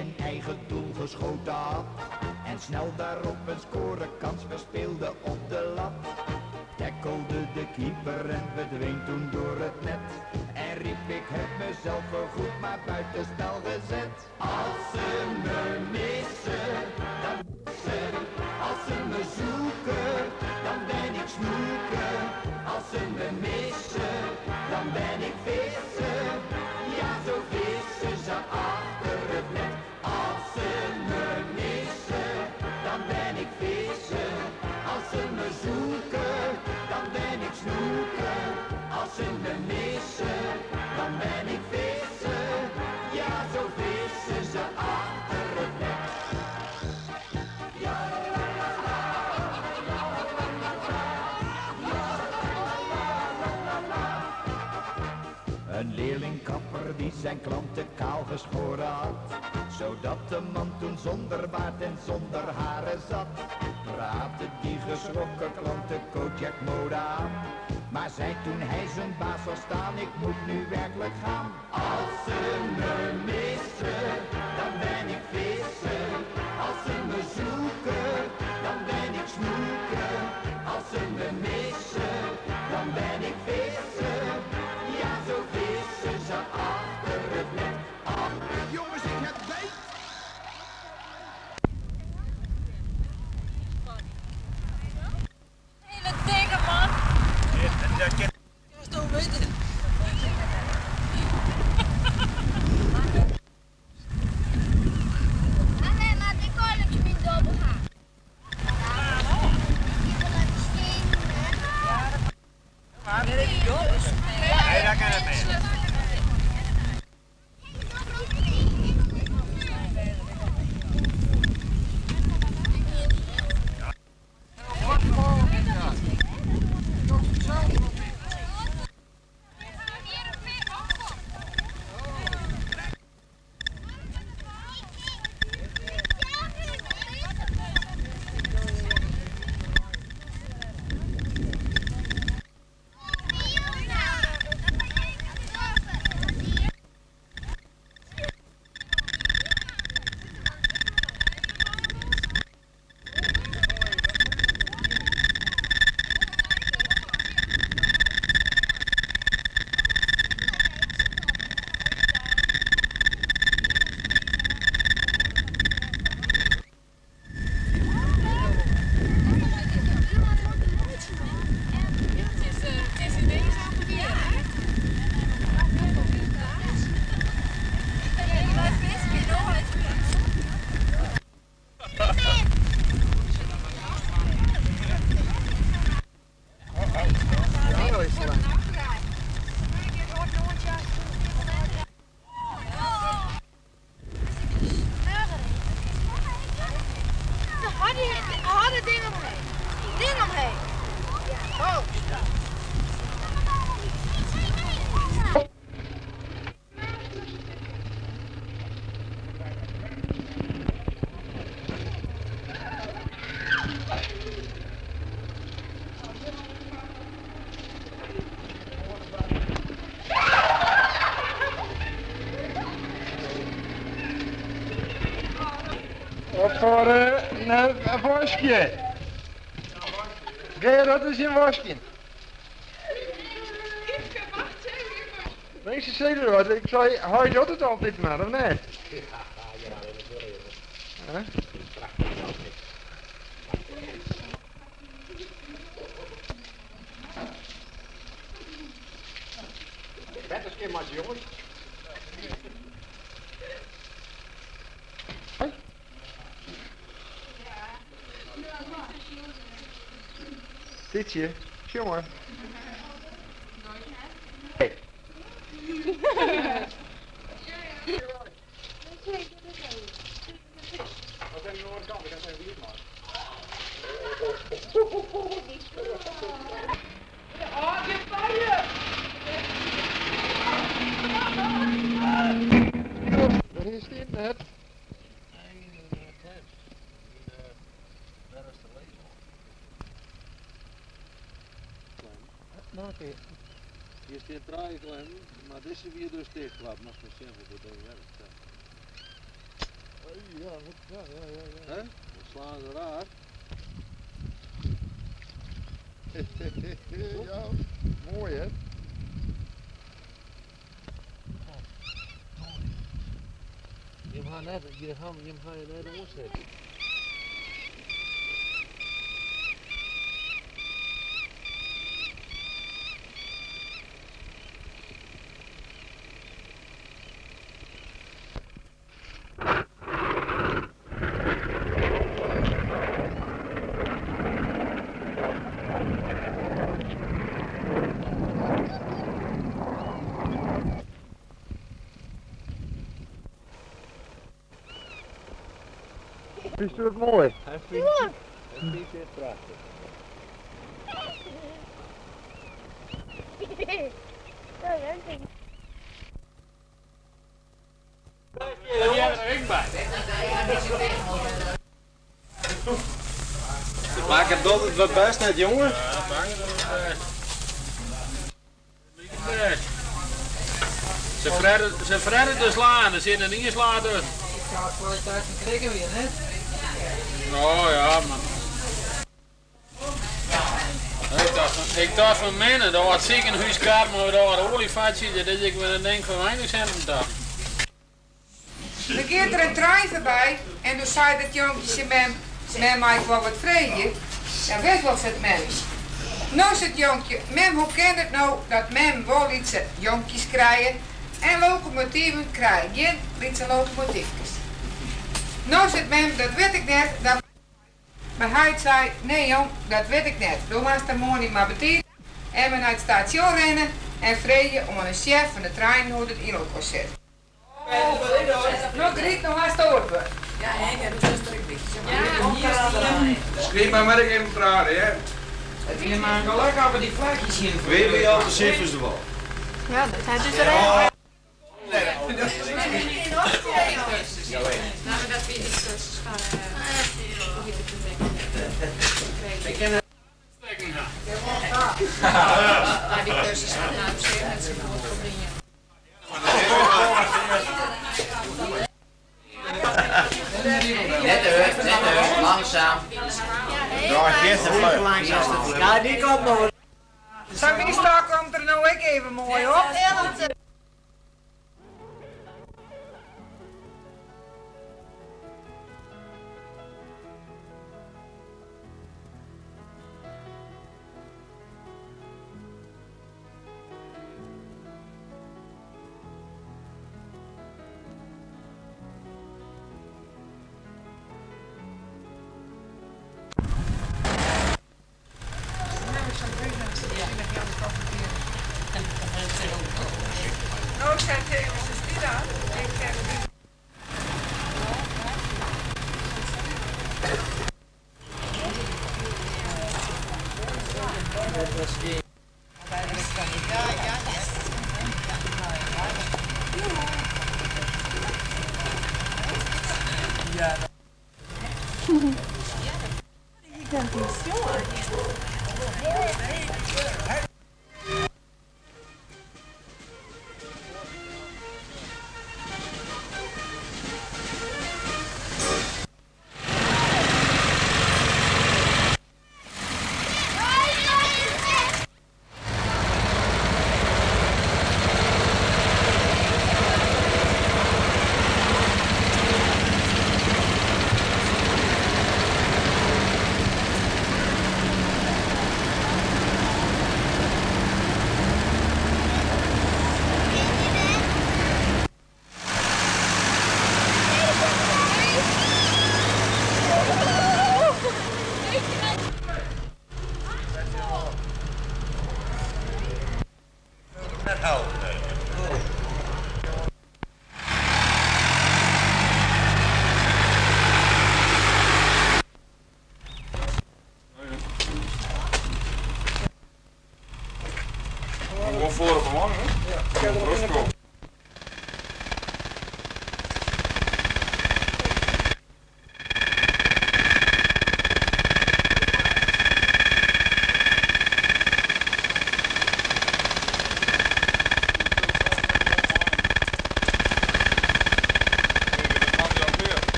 in eigen doel geschoten had en snel daarop een scorekans verspeelde op de lat. Tackelde de keeper en verdween toen door het net. En riep ik heb mezelf voorgoed maar buitenspel gezet. Als ze me missen, dan ze. Als ze me zoeken, dan ben ik snoeken. Als ze me missen, dan ben ik vissen. Ja, zo vissen ze achter het net. Als ze me missen, dan ben ik vissen. Als ze me zoeken, dan ben ik snoeken. Als ze me missen, dan ben ik vissen. Ja, zo vissen ze achter het net. Ja, la, la, la. Ja, la, la, la. Ja, la, la, la, la. Een leerlingkapper die zijn klanten kaal geschoren had, zodat de man toen zonder baard en zonder haren zat. Praatte die geschrokken klanten Kojak mode aan, maar zei toen hij zijn baas zag staan, ik moet nu werkelijk gaan. Als ze me missen, dan ben ik vissen. Als ze me zoeken, dan ben ik snoeken. Als ze me missen, dan ben ik vissen. Ja, zo vissen ze achter het net. Jongens, ik heb beet! Hele dikke man. Maar ik kan het niet doorgaan. Nee, daar kan het mee. Het is ineens aan het Harde ding omheen. Ding omheen. Oh. Wat voor een worstje? Ken dat is een worstje. Mensen zeiden wat, ik zei, hou je dat het altijd maar, of niet? Ja, ja, dat wil je. Huh? Prachtig altijd. Bed eens keer maar, jongens. Ditje, jongen. Hey. Wat zijn de noordkant? Ik kan even hier maar. Waar is het internet? Nee, dat is het. Daar is de lezer. Nou, oké. Hier staat draaiklem, maar deze weer dus dichtklap, maar zo simpel dat ding werkt. Ja, ja, ja, ja. Hè? Dan slaan ze raar. Ja, mooi hè? Je gaat net, je gaat, je gaat je net omzetten. Vindt u het mooi? Hij vindt het prachtig. Maak het altijd wat best net, jongen. Ja, maak het wat best. Best. Ze fredden de slaan, er zit een ingeslaan dus. Ja, kwaliteit van krikken weer, hè? Oh ja, man. Ik dacht van mennen, dat was ziekenhuiskaart, maar daar een olifantje, dat is ik met een denk van weinig centen daar. Er gaat er een trein voorbij en toen zei dat jongetje mem, mem mag ik wel wat vreden. Ja, weet wel, zegt mem. Nou zegt jonkje, mem, hoe kan het nou dat mem wel iets jonkjes krijgen en locomotieven krijgen geen iets locomotiefjes. Nou zegt mem, dat weet ik net, dat... Maar hij zei, nee jong, dat weet ik net. Doe maar de morgen maar betiet en we naar het station rennen en vreden om een chef van de trein hoe het in elkaar zit. Nou Griet, nog maar storen. Ja, Henk, dat is er een beetje. Ja, hier. Schrijf maar maar ik even praten, hè. Het is maar geluk over die vlagjes hier. Weet je al de cijfers ervan? Ja, dat zijn dus er een. Nou, dat weer iets hoe heet het Ik ken het. Ja, die cursus gaat nou op zich met z'n allen. Net uit, langzaam. Ja, die komt nog. Zo'n stak komt er nou ook even mooi op. Nou, zijn tegen ze die dan. Ik zeg die.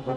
Ik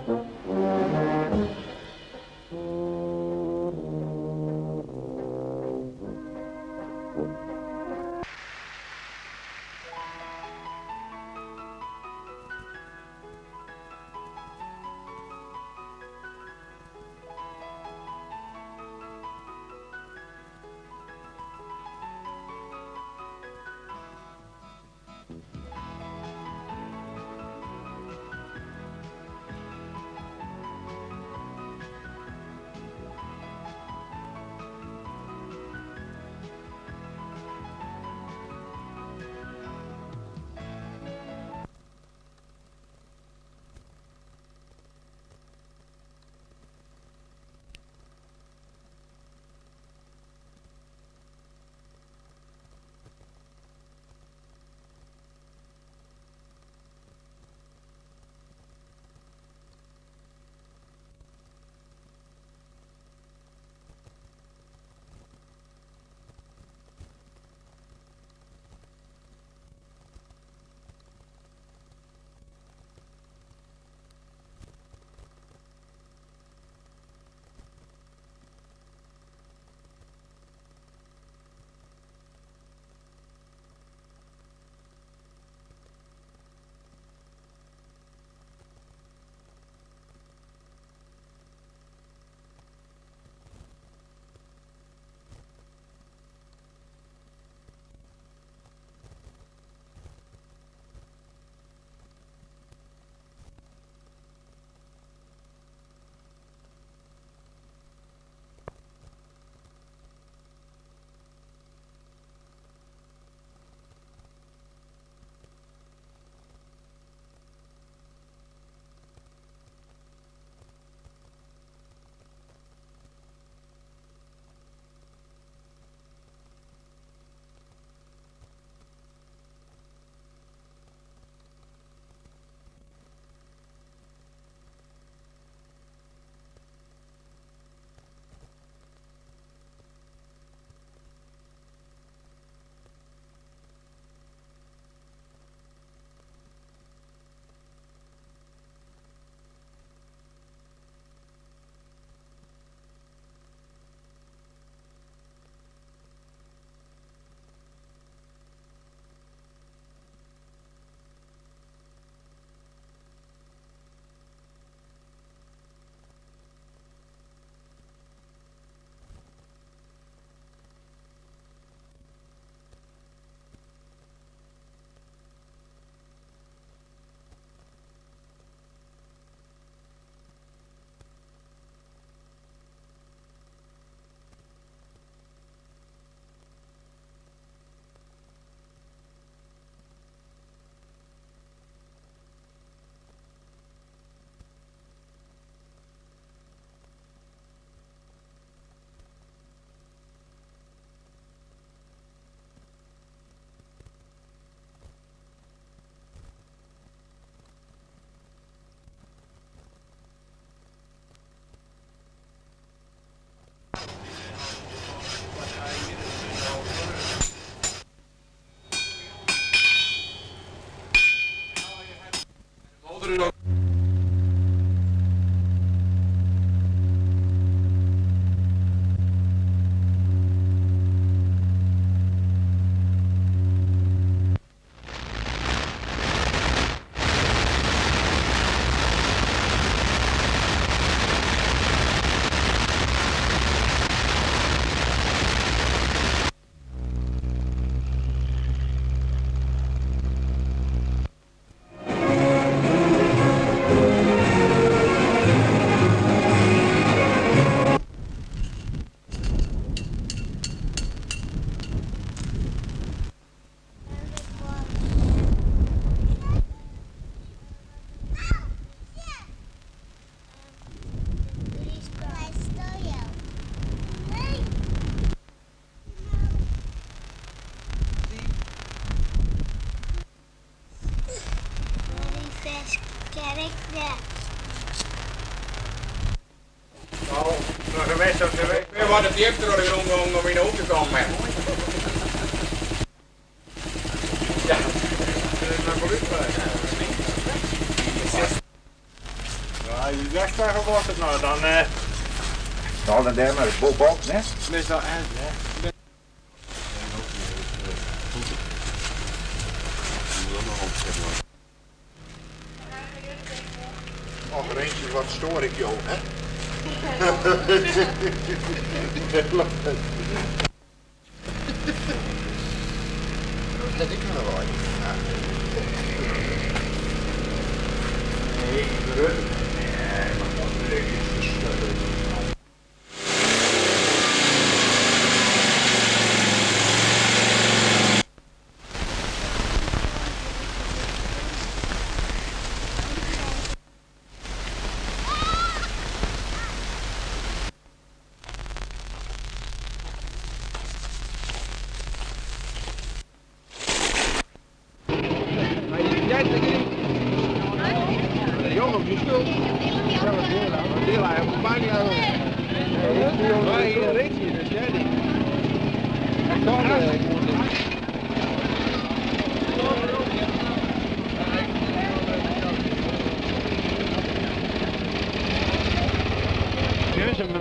wat het diep door de grond om in de hoek te komen. Ja, dat is maar goed. vragen hoe was het nou dan? Nou, dan daar maar bovenop, hè? Meestal eind, hè? Och, Rintje, wat stoor ik jou, hè? Dat ik nog wel. Nee, nee, maar dat is verschrikkelijk.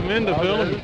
Minder film.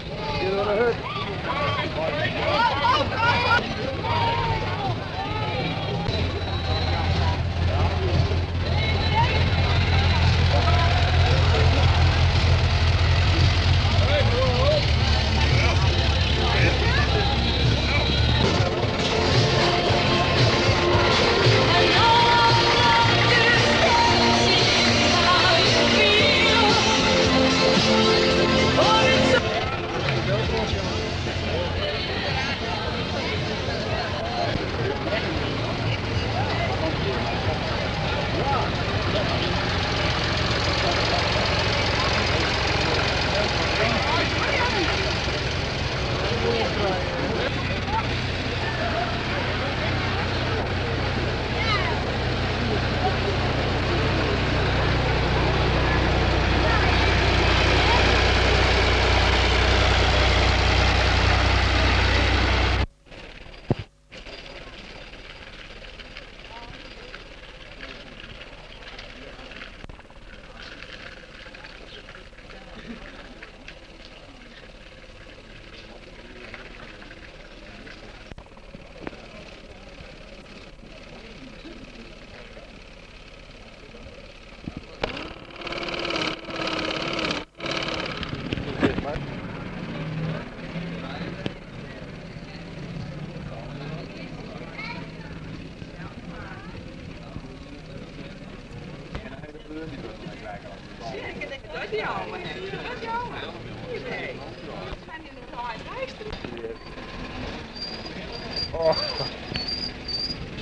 Oh,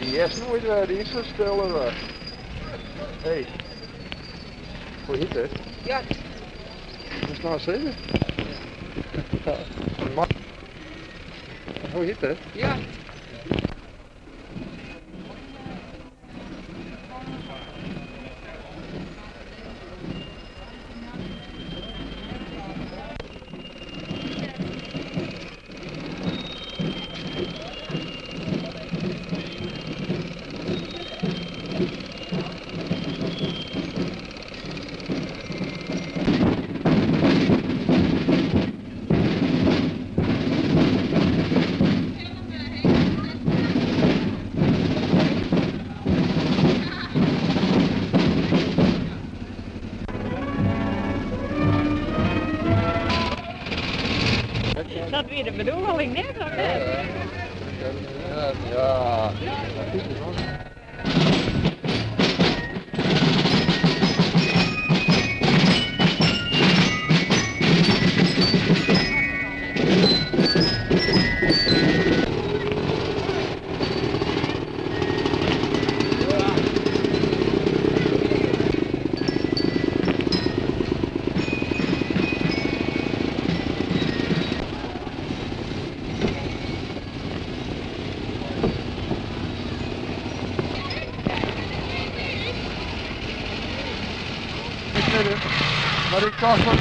die is nooit waar, die is zo stil. Hé, hey. Hoe heet het? Ja. Dat is nou zeker. Ja. Hoe heet het? Ja. Dat weer de bedoeling net, of net? Ja. Maar ik kan van...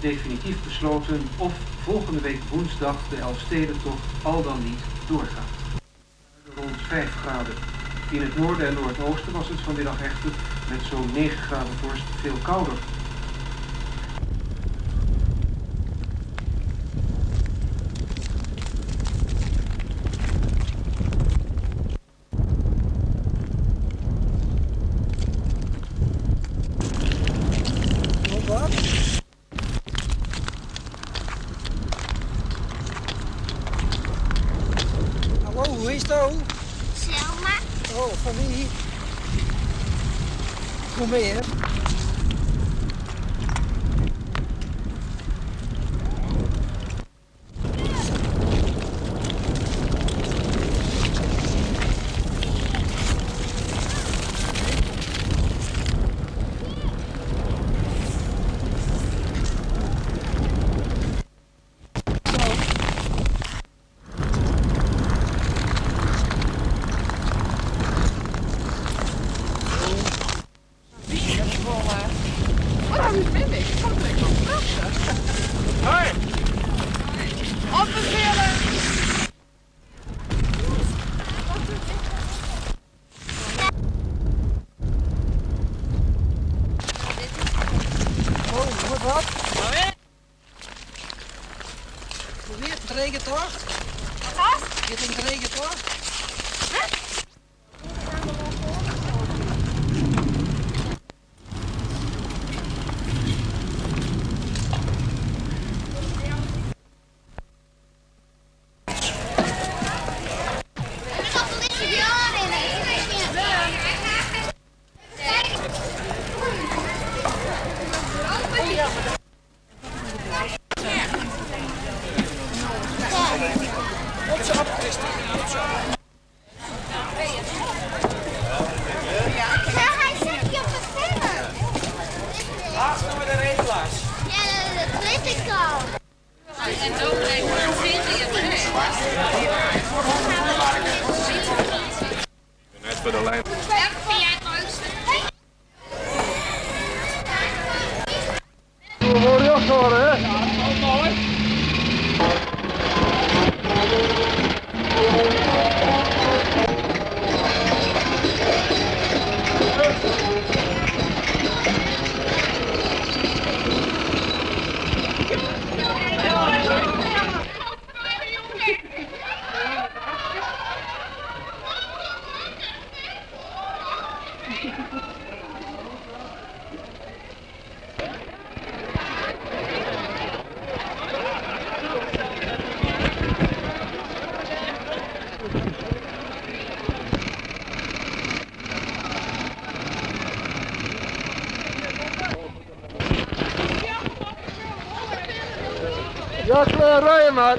Definitief besloten of volgende week woensdag de Elfstedentocht al dan niet doorgaat. Rond 5 graden. In het noorden en noordoosten was het vanmiddag echter met zo'n 9 graden vorst veel kouder. Wat? Hallo, hoe is het? Selma. Oh, van wie? Kom mee, hè? Hoi! Opbevelen! Oh, wat wat? Hoe weer het regen toch? Wat? Dit in het regen toch? Ja, hij zet je op het verder. Laatst met de regelaars. Ja, dat weet ik al. En ook even Net voor de lijn. Welke vind jij het leukste? We worden afgehouden, hè? Ja, klaar, rij maar.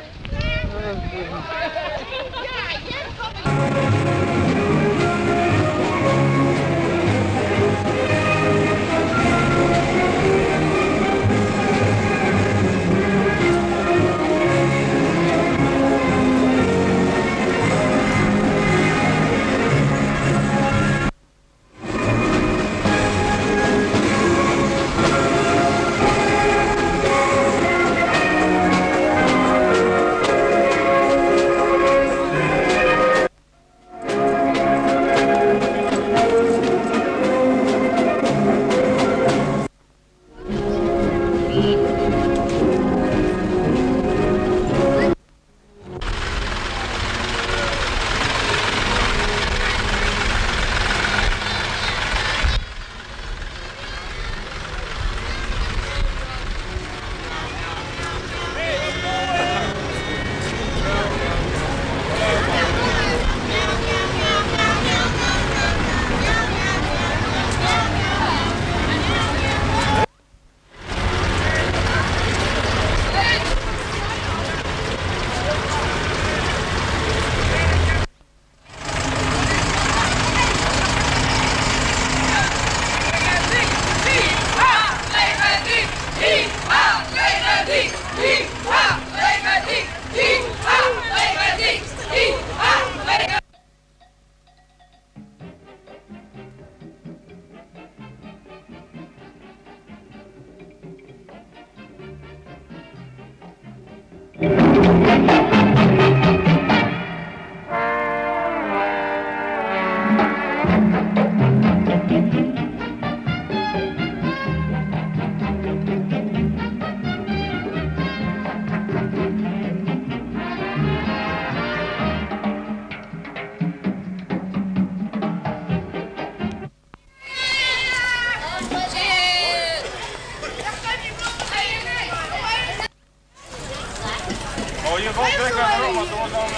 want oars dan.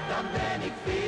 Dan ben ik